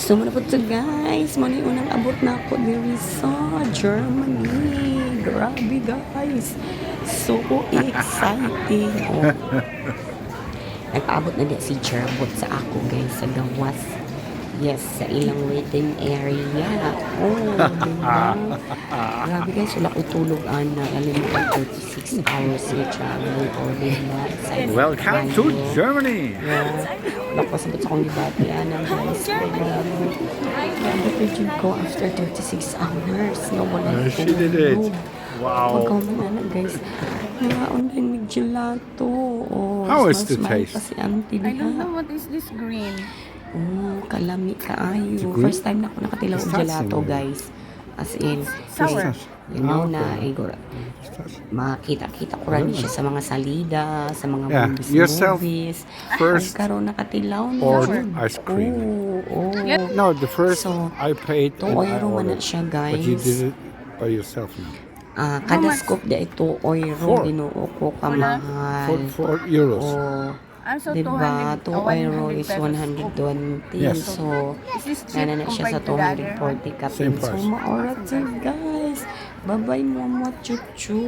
So, mao na pud to, guys. Mao na yung unang abot nako diri sa Germany. Grabe, guys. So exciting. Oh. Nagpaabot na diya si Jerbot sa ako, guys, sa gawas. Yes, sa ilang waiting area. Oh, diba? Grabe, guys, wala ko tulog ana. Alam mo, 36 hours na travel ko, diba? Excited Welcome to kayo. Germany. Yeah. Wala ko sabot sa akong gibati, ana, guys. Pero grabe. Grabe pa jud ko after 36 hours. No, wala She did it. tulog. Wow. Pagka man, guys, nangaon din mig gelato. Oh, How is the smile taste? pa si auntie I don't diha. Know what is this green. Oh, kalami kaayo. It's green? First time na ako nakatilaw og It's gelato, touching. Guys. As in, Sour. you know Ah, na, igor, makita-kita ko rin siya sa mga salida, sa mga Yeah, movies, yourself movies. first Ang karon nakatilaw na. ordered ice cream. Oh. No, the first So, I paid 2 and I euro man na ordered. siya, But you guys. Did it by yourself now. Ah, kada scoop di 2 euro, Four. Ginoo ko kamahal. 4 €. Oh, I'm so diba? 200, 2 euro is 100 pesos. 120. Yes. So, Is this cheap nana na siya sa compared to the other one? 240 kapin. Same So, price. maorat, guys. Bye-bye, mama, chuchu.